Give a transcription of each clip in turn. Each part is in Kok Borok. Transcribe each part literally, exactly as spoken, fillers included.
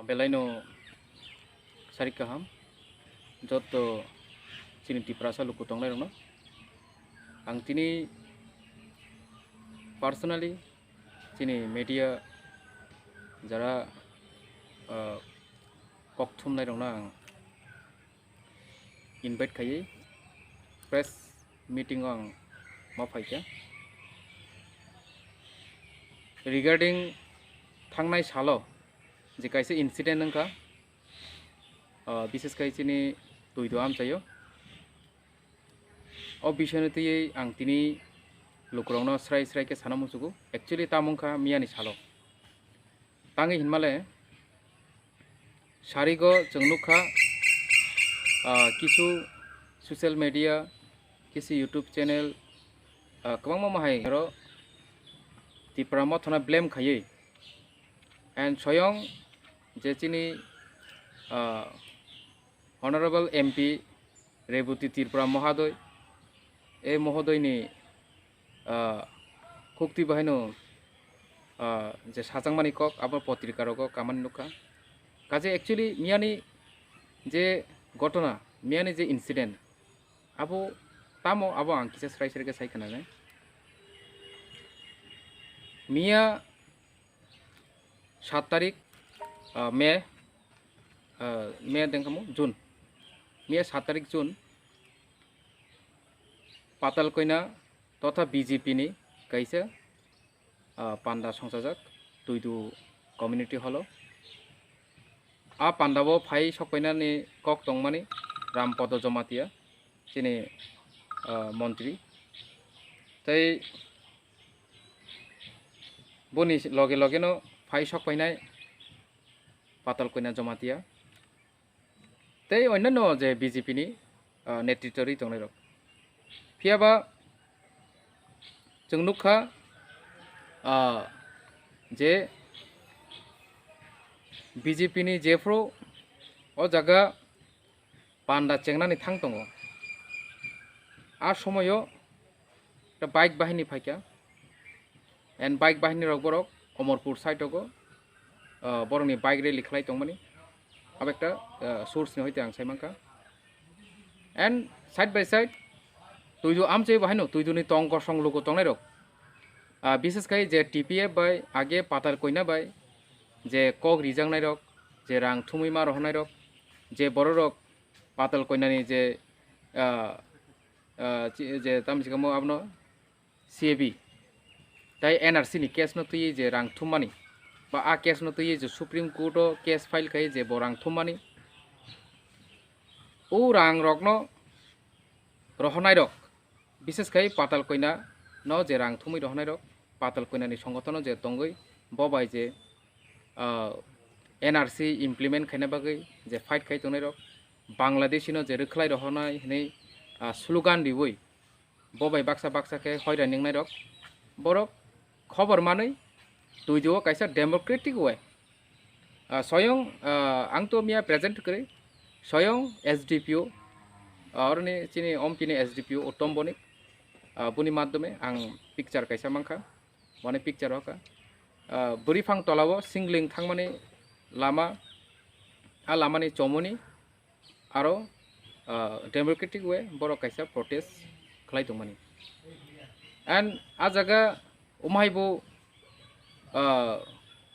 Belaino sarik kaham, joto chini Tiprasa luku tongnai rokno. Ang tini personally chini media jara, ah, kok thumnai rokno ang invite khaiwi press meeting o ang ma phaikha. Regarding thangnai salo je kaisa incident wngkha, ah, bises khai chini Tuidu amchaio. O bisingni twiwi ang tini lukurokno srai srai khe sana muchugo. Actually, tamo wngkha miyani salo. Tangwi hinmale, sarigo chwng nukha, ah, kisu social media, kisu YouTube channel, ah, kwbangma mahai aro Tipra Mothano blame khaiwi. And soyong je chini, ah, Honorable M P Rebati Tripura Mohodoi, e Mohodoini, ah, khukti bahaino, ah, je sajangmani kok, abo potrika rogo kamani nukha. Kaje actually miyani je ghotona, miyani je incident, abo tamo abo ang kisa srai srai khe sai khwnanai. Miya sat tarik, ah, May, ah, May dengkhamu June. Miya sat tarik June, Patal Koina totha B J P ni kaisa, ah, panda songchajak Tuidu Community Hall o. A panda o phai sokpainani kok tongmani Rampodo Jomatia, chini, ah, montri. Tei boni loge loge no phai sokpainai Patal Koina Jomatia. Tei onno je B J P ni, ah, netritwo rwi tongnai rok. Phiya ba chwng nukha, ah, je B J P ni jephru o jaga panda chengnani thang tongo. A somoyo ta bike bahini phaikha. And bike bahini rok borok Omorpur side rogo, ah, borokni bike rally khlai tongmani. Abo ekta, ah, source ni hoite ang sai mankha. And side by side, Tuidu amchai bahaino, Tuiduni tong kosong luku tongnai rok. Ah, bises khai je T P F bai, age Patal Koina bai, je kok rijaknai rok, je rang thumwi ma rohornai rok, je borok rok Patal Koinani je, ah, ah, chi-, je tamni sikamo abono C A B, tai N R C ni case no twiwi je rang thummani, ba a case no twiwi je Supreme Court o case file khai je bo rang thummani, o rang rokno rohornai rok, bises khai Patal Koina no je rang thumwi rohornai rok, Patal Koinani songotono je tongwi bo bai je, ah, N R C implement khaina bagwi je fight khai tongnai rok, Bangladeshi no je rwkhlai rohornai hinwi, ah, slogan riwi bo bai baksa baksa khe hoira ningnai rok, borok khobor manwi Tuidu o kaisa democratic way, ah, soyong, ah, ang to miya present kwrwi, soyong S D P O, ah, oroni chini Ompi ni S D P O Uttom Bonik, ah, boni madhyome ang picture kaisa mankha, mane picture o kha, ah, bwrwi phang tola o singling thangmani lama, a lamani chomoni aro, ah, democratic way borok kaisa protest khlai tongmani. And a jaga umhai bo, ah,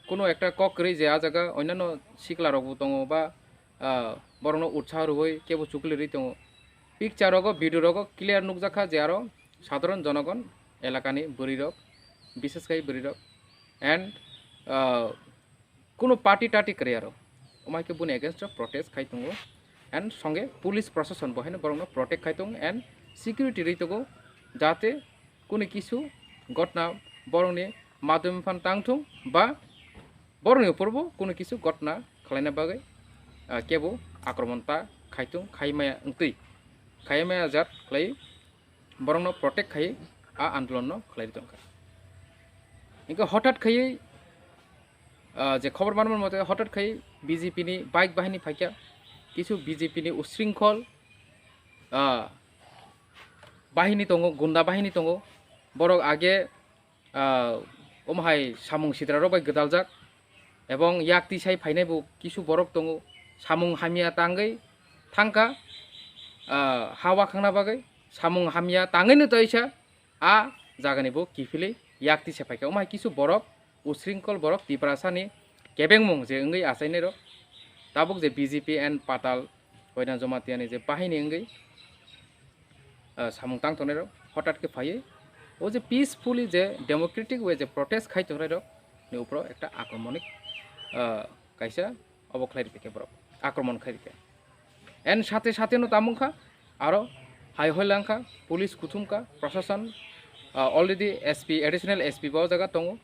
kuno ekta kok kwrwi je a jaga onyanno sikla rok bo tongo ba, ah, borokno utsaho rwui kebo chukli rwi tongo. Picture rogo, video rogo clear nukjakha je aro sadharon jonogon elakani bwrwi rok, bises khai bwrwi rok and, ah, kuno party tati kwrwi aro. Omo hai khe boni against o protest khai tongo. And songe police proshashan bo haino borokno protect khai tongo and security rwi tongo, jate kuni kisu gotna borokni madhyome phan tang thung ba borokni upor bo kuni kisu gotna khlaina bagwi, ah, kebo akromon ta khai thung, khai maya wngtwi, khai maya jat khlai borokno protect khai a andolon no khlai tongkha. Hinkhe hothat khai, ah, je khobor manma mote hothat khai B J P ni bike bahini phaikha, kisu B J P ni usringkhol, ah, bahini tongo, gunda bahini tongo, borok age, ah, omo hai samung sitra rok bai gwdaljak, Ebong yak tisai phainai bo kisu borok tongo, samung hamya tangwi thangkha, ah, ha wakhangna bagwi samung hamya tangwino toisa a jagani bo kiphilwi yak tisa phaikha. Omo hai kisu borok usringkol borok Tiprasani kebengmung je wngwi achainairok, tabuk je B J P and Patal Koina Jamatiani je bahini wngwi ah, samung tang tongnai rok hotat khe phaiwi o je peacefully je democratic way je protest khai tongnai rok ni uporo ekta akromoni, ah, kaisa obo khlai rikha borok akromon khai rikha. And sate sate no tamung kha aro hai hoi lang kha police kuthum kha, proshashan, ah, already S P, additional S P bo o jaga tongo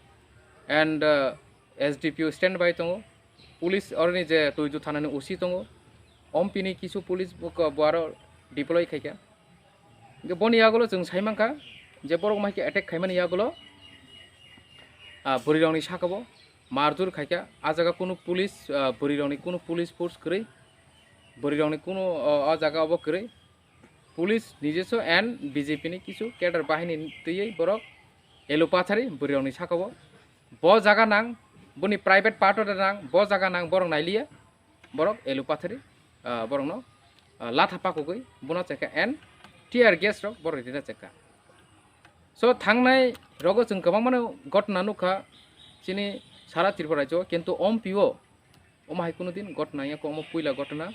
and, ah, S D P O stand by tongo. Police oroni je Tuidu thanani O C tongo, ompini kisu police bo ko-, bo aro deploy khaikha. Hingke boni yagulo chwng saimankha je borok maikhe attack khaimani yagulo, ah, bwrwirokni sakao mardur khaikha. A jaga kunu police, ah, bwrwirokni kunu police force kwrwi, bwrwirokni kunu, o, o jaga obo kwrwi. Police nijeso and B J P ni kisu cadre bahini twiwi borok elo pathari bwrwirokni sakao. Bo jaga nang, boni private part o nang, bo jaga nang borok nailiya, borok elo pathari, ah, borokno, ah, latha pakugwi bono chekha and tear gas rok borok rina chekha. So thangnai rogo chwng kwbangmano gotna nukha chini sara Tripura rajyo, kintu ompio omo hai kunu din gotna ya ko omo puila gotna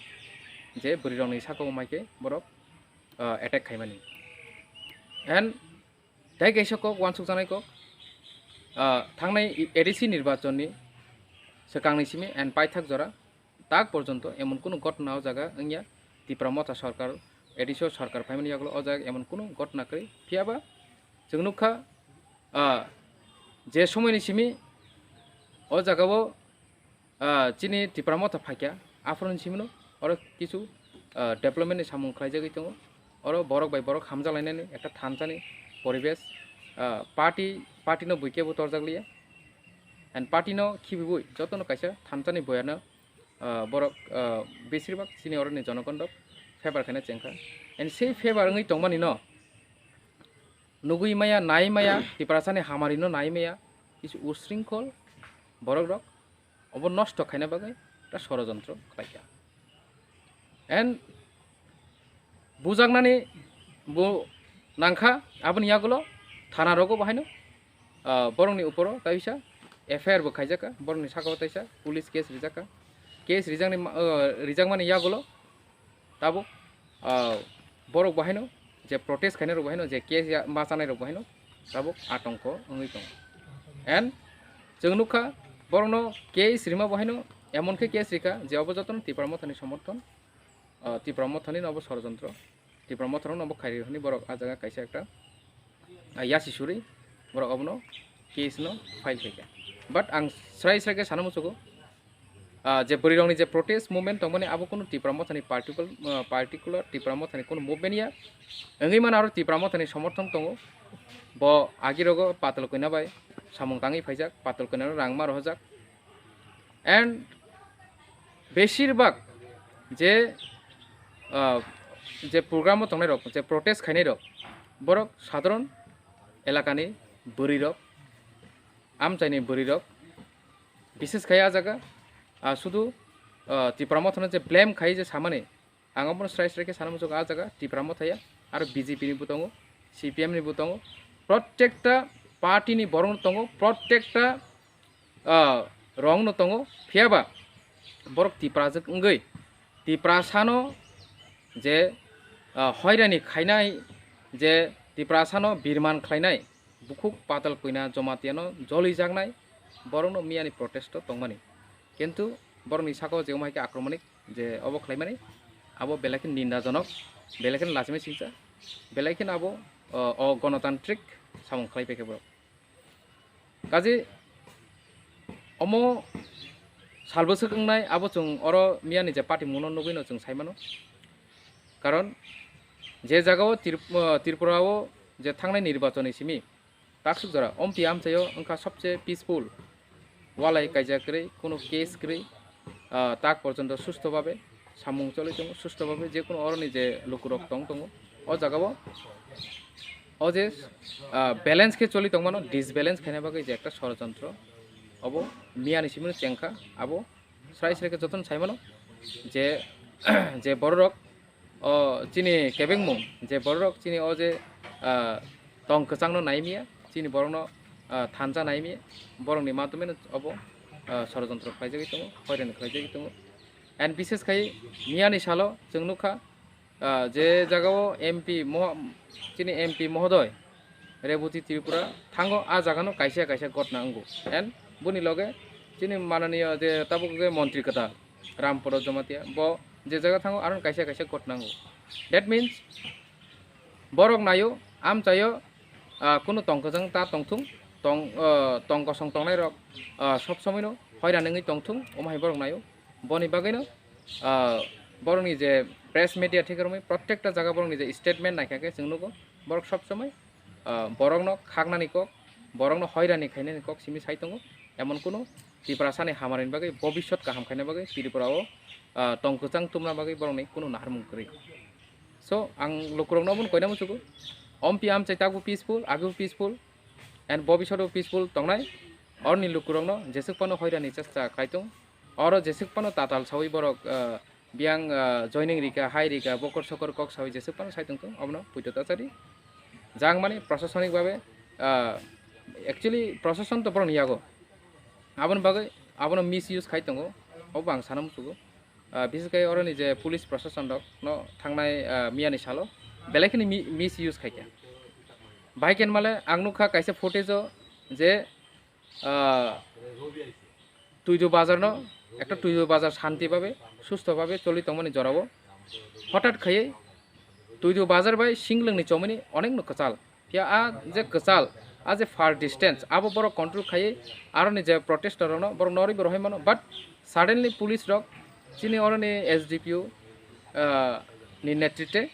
je bwrwirokni sakao omo hai khe borok, ah, attack khaimani. And tei kaisa kok wansukjaknai kok, ah, thangnai A D C nirbachonni swkangni simi and paithak jora tak porjonto emon kunu gotna o jaga wngya Tipra Motha sorkar, A D C o sorkar phaimani yagulo o jaga emon kunu gotna kwrwi. Phiyaba chwng nukha, ah, je somoini simi o jagao, ah, chini Tipra Motha phaikha, aphuruni simino oro kisu, ah, development ni samung khlaijagwi tongo. Oro borok bai borok hamjalainani ekta thansani poribesh, ah, party, party no buikhe bo torjak liya. And party no khibiwi jotono kaisa thansani boyano, ah, borok, ah, besirbak chini oroni jonogon rok favor khaina chengkha. And sei favor wngwi tongmani no nugwi maya, nai maya, Tiprasani hamari no nai maya, kisu usringkhol borok rok obo nosto khaina bagwi ta sorojontro khlaikha. And bujaknani bo nangkha, aboni yagulo thana rogo bahaino, ah, borokni uporo kaisa F I R bo khaijakha, borokni sakao taisa police case rijakha. Case rijakni ma-, ah, rijakmani yagulo tabuk, ah, borok bahaino je protest khainai rok bahaino je case ya-, ma chanai rok bahaino tabuk atongko wngwi tongo. And chwng nukha borokno case rima bahaino emon khe case rikha je obo jotono Tipra Mothani somorthon, ah, Tipra Mothani no obo sorojontro, Tipra Mothano no obo khairi hwnwi borok ah jaga kaisa ekta, ah, yasi suri borok obono case no file khaikha. But ang srai srai khe sana muchugo, ah, je bwrwirokni je protest movement tongmani abo kunu Tipra Mothani particular, ah, particular Tipra Mothani kunu movement ya. Wngwi mano aro Tipra Mothani somorthon tongo. Bo agirogo Patal Koina bai samung tangwi phaijak, Patal Koinano rang ma rohorjak. And besirbak je, ah, je program o tongnai rok, je protest khainai rok, borok sadharon elakani bwrwi rok, amchaini bwrwi rok, bises khai ah jaga, ah, sudu, ah, Tipra Mothano je blame khai je samani, ang obono srai srai khe sana muchungo ah jaga Tipra Motha ya, aro B J P ni bo tongo, C P M ni bo tongo, protekta party ni borok no tongo, protekta, ah, rong no tongo, phiyaba borok Tiprajwk wngwi Tiprasano je, ah, hoirani khainai, je Tiprasano birman khlainai, bukhuk Patal Koina Jamatiano jolijaknai, borokno miyani protest o tongmani. Kintu borokni sakao je omo hai khe akromoni je obo khlaimani, abo belai khe nindajonok, belai khe lachimai singcha, belai khe abo, o, o gonotantrik samung khlai paikha borok. Kaje omo salbwswk wngnai abo chwng oro miyani je party mungno nugwino chwng saimano. Karon je jagao Trip-, o, Tripura o je thangnai nirbachoni simi taksuk jora ompi amchaio wngkha sobse peaceful, walai kaijak kwrwi, kunu case kwrwi, ah, tak porjonto susto babe samung choli tongo, susto babe je kunu oroni je lukurok tong tongo, o jagao o je, ah, balance khe choli tongmano disbalance khaina bagwi je ekta sorojontro obo miyani simi chengkha, abo srai srai khe jotono saimano je, je bororok o chini kebengmung, je bororok chini o je, ah, tong kwchangno naimiya, chini borokno, ah, thansa naimiya, borokni matumeno obo, ah, sorojontro khlaijagwi tongo, hoirani khlaijagwi tongo. And bishes khai miyani salo chwng nukha, ah, je jagao M P moho-, chini M P mohodoi Reboti Tripura thango, a jagano kaisa kaisa gotna wngo. And boni loge chini mananiya je tabuk je montri kwtal Rampada Jamatia, bo je jaga thango, aro kaisa kaisa gotna wngo. That means, borok naio, amchaio, ah, kunu tong kwchang ta tongthung, tong, ah, tong kosong tongnai rok, ah, sob somoi no hoirani wngwi tongthung, omo hai borok naio. Boni bagwi no, ah, borokni je press media thik romwi, prottekta jaga borokni je statement naikha khe chwng nugo, borok sob somoi, ah, borokno khaknani kok, borokno hoirani khainani kok simi sai tongo. Emon kunu Tiprasani hamari ni bagwi, bobiswt kaham khaina bagwi, Tripura o, ah, tong kwchang tumna bagwi borokni kunu naharmung kwrwi. So, ang lukurokno omono koina muchugo, ompi amchai takbo peaceful, agebo peaceful, and bobiswt bo peaceful tongnai. Oroni lukurokno jeswk phano hoirani chesta khlai tong, oro jeswk phano tatal sawi borok, ah, biyang, ah, joining rika, hai rika, bokor sokor kok sawi jeswk phano sai tongthung, obono puito ta chari. Jang mani prosasonik babe, ah, actually prosason to borokni yago. Aboni bagwi abono misuse khai tongo, obo ang sana muchugo. Ah, bises khai oroni je police prosason rok no thangnai, ah, miyani salo belai kheno mi-, misuse khai kha. Bahai khe male ang nukha kaisa footage o je, ah, Tuidu bazar no, ekta Tuidu bazar shanti babe, sustho babe choli tongmani jorao hothat khaiwi Tuidu bazar bai Singlwngni chomoni onek no kwchal. Phiya a je kwchal, a je far distance, abo borok control khaiwi aroni je protester rokno borok norwi bo rohoi mano, but suddenly police rok chini oroni S D P O, ah, ni netritwe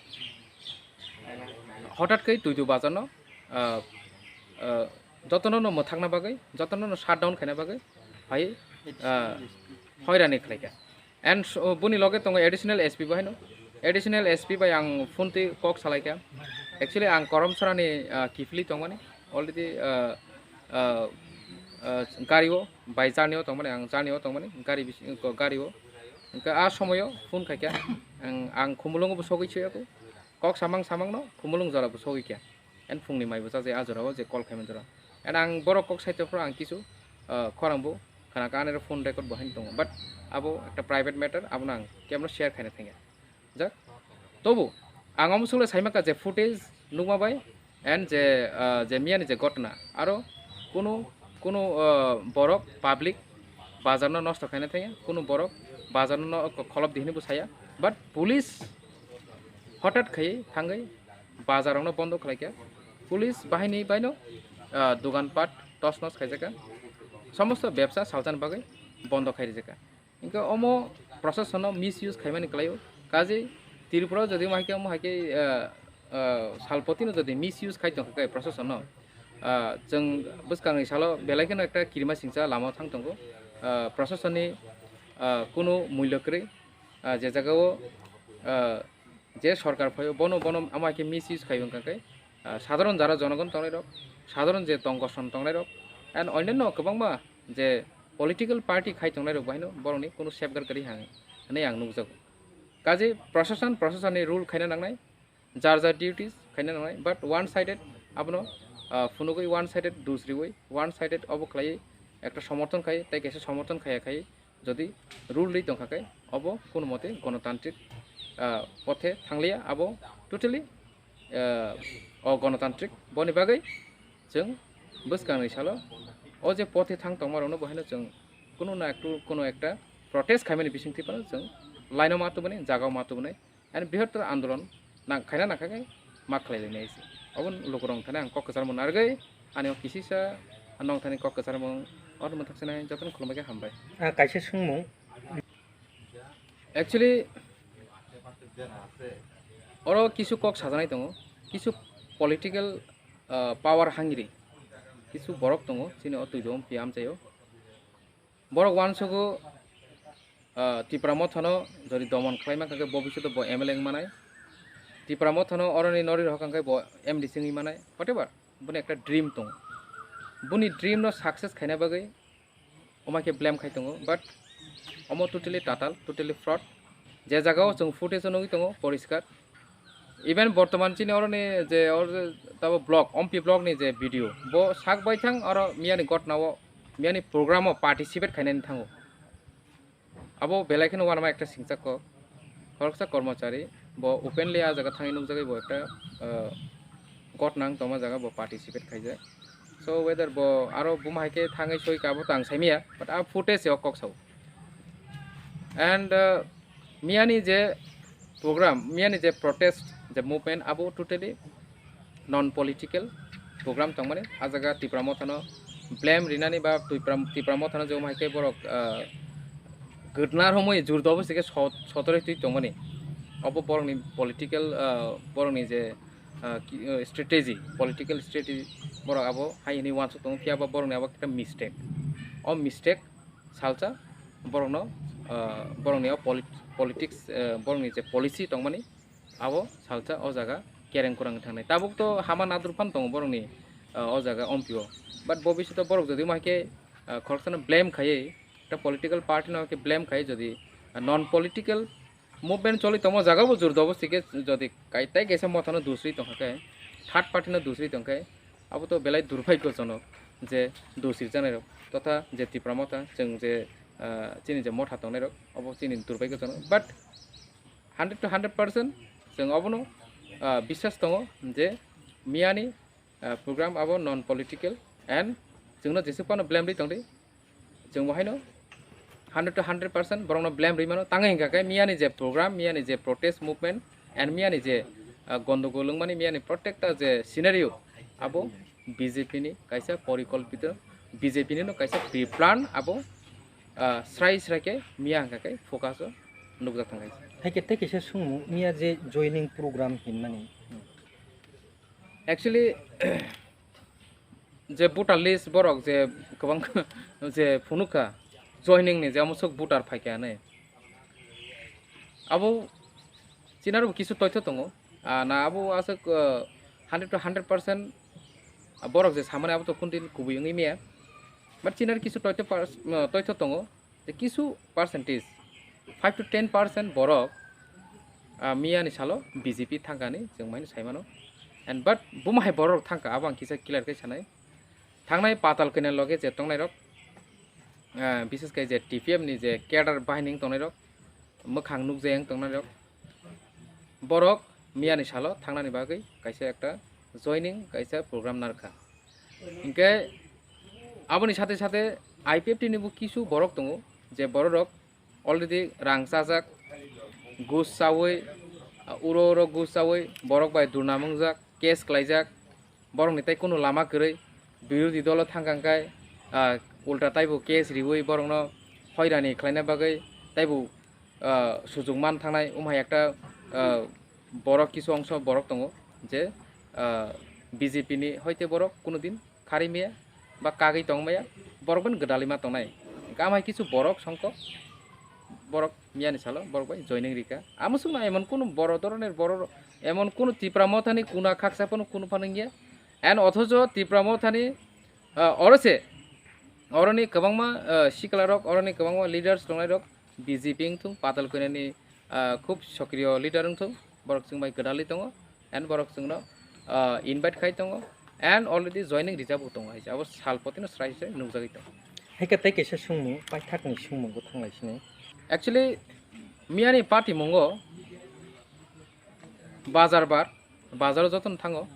hothat khe Tuidu bazar no, ah, ah, jotono no mwthakna bagwi, jotono no shutdown khaina bagwi phai, ah, hoirani khlaikha. And so, boni loge tongo additional S P bo haino. Additional S P bai ang phone twi kok salaikha. Actually, ang Koromsarani, ah, kiphilwi tongmani. Already, ah, ah, ah, gari o, bai journey o tongmani, ang journey o tongmani, gari bisi-, ko-, gari o. Hwnkhe a somoyo phone khaikha. Ang, ang Khumulwngo bo sogwi suyako. Kok samang samang no Khumulwng jora bo sogwi kha. And phungni mai bo chajai a jora o je call khaimani jora. And ang borok kok saito phuru ang kisu, ah, khorang bo khana ka anero phone record bo haino tongo. But abo ekta private matter, abono ang kebno share khaina thangya. Jak, tobo ang omo sukle saimaka je footage nukma bai and je, ah, je miyani je ghotna, aro kunu, kunu, ah, borok public bazar no nosto khaina thangya, kunu borok bazar no kholop di hinwi bo saya, but police hothat khaiwi thangwi bazar rokno bondo khlaikha. Police bahini baino, ah, dogan pat tos nos khaijakha, somosto bebsa salchani bagwi bondo khairijaka. Hingke omo prosasono misuse khaimani kwlaio. Kaje Tripura jodi omo haikhe, omo haikhe, ah, ah, salpotino jodi misuse khai tongkha khe prosasono, ah, chwng bwskangni salo belai kheno ekta kirima singcha lama thang tongo. Ah, prosasonni, ah, kunu mulya kwrwi, ah, je jagao, ah, je sorkar phaio bono, bono omo haikhe misuse khai wngkha khe, ah, sadharon jara jonogon tongnai rok, sadharon je tong koson tongnai rok, and onyanno kwbangma je political party khai tongnai rok bahaino borokni kunu safeguard kwrwi hang hinwi ang nukjago. Kaje prosason, prosasonni rule khaina nangnai, jar jar duties khaina nangnai, but one sided abono, ah, phunugwi one sided dus riwi, one sided obo khlaiwi ekta somorthon khai, tei kaisa somorthon khaiya khai, jodi rule rwi tongkha khe, obo kunu mote gonotantrik, ah, pothe thangliya, abo totally, ah, ogonotantrik. Boni bagwi chwng bwskangni salo o je pothe thang tongma rokno bo haino chwng kunu na ektu, kunu ekta protest khaimani bisingtwi phano chwng line-o ma tubunai, jaga-o ma tubunai. Ani brihottor andolon nang khaina nangkha khe ma khlai lainai se. Obo lukurok thani ang kok kwcharmung narwgwi ani o kisisa nong thani kok kwcharmung oro mwthak sinai jotono khulumbai khe hambai. Ah, kaisa swngmung. Actually, oro kisu kok sajaknai tongo, kisu political, ah, power hungry kisu borok tongo chini o Tuidu Ompi amchaio. Borok uansugo, ah, Tipra Mothano jodi domon khlaima kha khe bobishoto bo M L A wng manai. Tipra Mothano oroni nori rohor kha khe bo M D C wngwi manai. Whatever, boni ekta dream tongo. Boni dream no success khaina bagwi Omo khe blame khai tongo, but omo totally tatal, totally fraud. Je jagao chwng footage o nugwi tongo poriskar. Even bortoman chini oroni je or tabo block, Ompi block ni je video, bo sak bai thang oro miyani gotnao, miyani program o participate khainani thango. Abo belai kheno uanama ekta singchak kok. Khoroksa kormochari bo openly a jaga thangwi nukjagwi bo ekta, ah, gotnang tongma jaga bo participate khaijak. So whether bo aro buma hai khe thangwi soi ka abo to ang saimaya, but a footage o kok sao. And, ah, miyani je program, miyani je protest, je movement, abo totally non political program tongmani. A jaga Tipra Mothano blame rinani ba Tipra, Tipra Mothano je omo hai khe borok, ah, gwdna romwi jur dobo se khe so-, sotoroi twi tongmani. Obo borokni political, ah, borokni je, ah, ki, ah, strategy, political strategy, borok abo hai hwnwi uansuk tongo, phiya ba borokni abo ekta mistake. O mistake salsa borokno, ah, borokni o polit-, politics, ah, borokni je policy tongmani, abo salsa o jaga kereng kurang thangnai. Tabuk to hama nadur phan tongo borokni, ah, o jaga Ompi o. But bobisyoto borok jodi ma khe, ah, khoroksano blame khaiwi, ekta political party no khe blame khaiwi jodi, ah, non political movement choli tongmo jaga bo jur dobo se khe jodi kai-, tai kaisa mothano dusri tongkha khe, third party no dusri tongkha khe, abo to belai durbhagyojonok je dusri janai rok totha je Tipra Motha chwng je, ah, chini je motha tongnai rok abo chini durbhagyojonok. But hundred to hundred percent chwng obono, ah, biswas tongo je miyani, ah, program abo non political and chwngno jesuk phano blame rwi tongdi, chwng bo haino hundred to hundred percent borokno blame rwi mano. Tangwi hwnkha khe miyani je program, miyani je protest movement and miyani je, ah, gondogol wngmani miyani protekta je scenario abo B J P ni kaisa porikolpito, B J P ni no kaisa pre-plan abo, ah, srai srai khe miya hwnkha khe focus o nukjak thangkha. Hai khe tei kaisa swngmung, miya je joining program hinmani. Actually, je voter list borok je kwbang je phunukha joining ni je amosok voter phaikha hinwi. Abo chinaro kisu toitho tongo. Ah, na abo aswk, ah, hundred to hundred percent borok je samani abo to kundin kubui wngwi maya. But chinaro kisu toitho pers-, ah, toitho tongo. Je kisu percentage, five to ten percent borok, ah, miyani salo B J P thangkani chwng maino saimano. And but buma hai borok thangkha abo ang kisa clear khe sanai. Thangnai patal kwnwi loge je tongnairok, ah, bishes khe je T P F ni je cadre bahini wng tongnairok, mwkhang nukjai wng tongnairok, borok miyani salo thangnani bagwi kaisa ekta joining kaisa program narwkha. Hinkhe aboni sathe sathe I P F T ni bo kisu borok tongo, je bororok already rang chajak, gus chawi, uro uro gus chawi borok bai durnam wngjak, case klaijak, borokni tei kunu lama kwrwi, birodhi dolo thangkha hwnkhe, ah, ulta taibo case riwi borokno hoirani khlaina bagwi taibo, ah, sujung man thangnai, umhai ekta, ah, borok kisu ongso borok tongo je, ah, B J P ni hoite borok kunu din kharwi maya ba kagwi tong maya, borok bini gwdalwi ma tongnai. Hwnkhe amhai kisu borok songkho borok miyani salo borok bai joining rikha. Amo swkno emon kunu boro doroner boro, emon kunu Tipra Mothani kuna khaksa phano kunu phano wngya. And othocho Tipra Mothani, ah, oro se, oroni kwbangma, ah, siklarok, oroni kwbangma leaders tongnairok B J P wngthung, patal koinani, ah, khub sokriyo leader wngthung, borok chwng bai gwdalwi tongo, and borok chwngno, ah, invite khai tongo, and already joining rijak bo tongo, hai se abo sal potino srai srai nukjagwi tongo. Hai khe tei kaisa swngmung, paithakni swngmung bo thanglai sini. Actually, miyani patimungo bazar bar, bazaro jotono thango,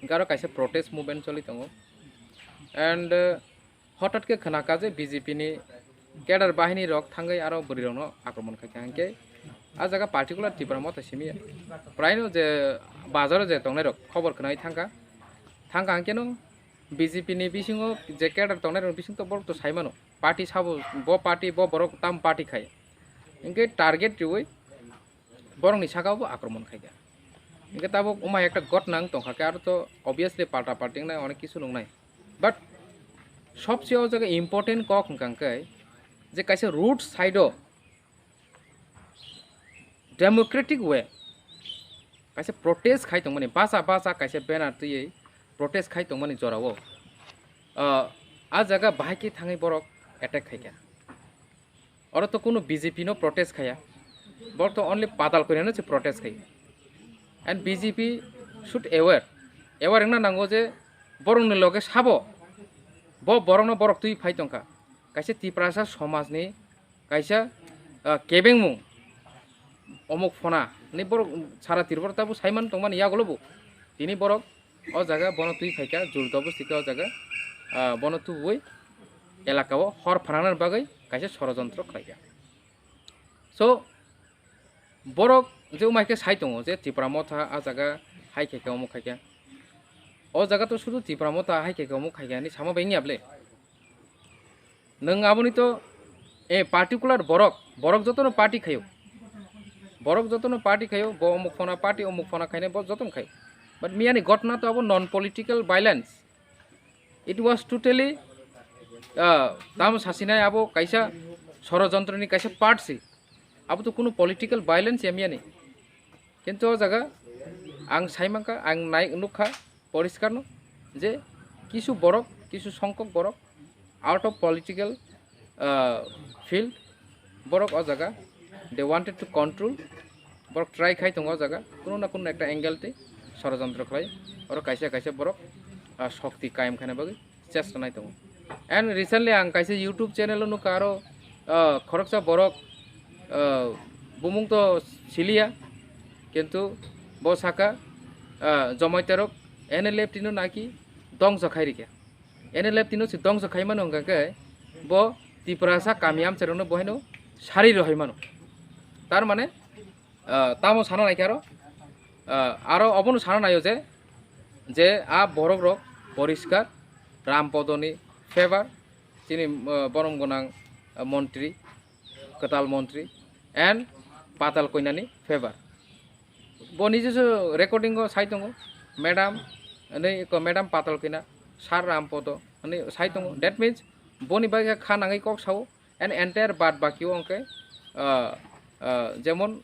hwnkhe aro kaisa protest movement choli tongo. And, uh, hotat khe khwnakha je B J P ni cadre bahini rok thangwi aro bwrwi rokno akromon khaikha, hinkhe a jaga particular Tipra Motha simi ya. Praino je bazaro je tongnai rok khobor khwnai thangkha, thangkha hinkhe no B J P ni bisingo je cadre tongnai rok bising to borok to saimano, party sabo bo party bo borok tam party khai, hinkhe target riwi borokni saka bo akromon khaikha. Hinkhe tabuk umai ekta gotna wng tongkha khe, aro to obviously palta palti wngnai, onek kisu nungnai. But sobse o jaga important kok hwnkha hwnkhe je kaisa road side o democratic way kaisa protest khai tongmani, bacha bacha kaisa banner twiwi protest khai tongmani jorao, ah, a jaga bahai khe thangwi borok attack khaikha. Oro to kuno B J P no protest khaya, borok to only Patal Koinano se protest khai. And B J P should aware, aware wngna nango je borokni loge sabo, bo borokno borok twi phai tongkha. Kaisa Tiprasa somajni kaisa, ah, kebengmung, omuk phona ni borok sara Tripura tabo saiman tongmani yagulo bo. Tini borok o jaga bono twi phaikha, jur dobosti khe o jaga, ah, bono tubui elakao hor phanangna bagwi kaisa sorojontro khlaikha. So, borok je umai khe sai tongo je Tipra Motha a jaga hai khaikha, omuk khaikha. O jaga to sudu Tipra Motha hai khaikha, omuk khaikha hinwi sama bai wngya ble? Nwng aboni to, eh, particular borok, borok jotono party khayo. Borok jotono party khayo, bo omuk phona party, omuk phona khainai, bo jotono khayo. But miyani ghotna to abo non political violence. It was totally, ah, tamo sasinai abo kaisa sorojontroni kaisa part se. Abo to kuno political violence ya miyani. Kintu o jaga ang sai mankha, ang nai nukha poriskarno je kisu borok, kisu songkok borok out of political, ah, field, borok o jaga they wanted to control, borok try khai tongo o jaga, kuno na kuno ekta angle tei sorojontro khlai, oro kaisa kaisa borok, ah, shokti kayam khaina bagwi chesta nai tongo. And recently ang kaisa YouTube channel o nukha aro, ah, khoroksa borok, ah, bumung to siliya, kintu bo saka, ah, Jamatia rok N L F T no naki dongso khai rikha. N L F T no se dongso khai mano hwnkha khe bo Tiprasa kami amchairokno bo haino sari rohoi mano. Tar mane, ah, tamo sana naikha aro, ah, aro obono sana naio je, je a borok rok poriskar Rampodoni favor, chini, ah, borom gwnang, ah, montri, kwtal montri and Patal Koinani favor. Bo nijesa recording o sai tongo, madam, hinwi ko madam Patal Koina, sir Rampodo hinwi sai tongo. That means boni bagwi kha nangwi kok sao, and entire baad baki o hwnkhe, ah, ah, jemon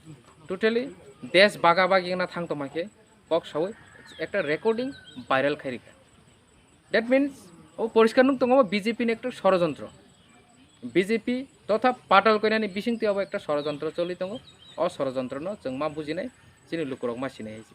totally desh baga bagi wngna thang tongma khe kok saui ekta recording viral khai rikha. That means o poriskar nuk tongo B J P ni ekta sorojontro. B J P totha Patal Koinani bisingtwi abo ekta sorojontro choli tongo. O sorojontrono chwng ma bujinai, chini lukurok ma sinai hai se.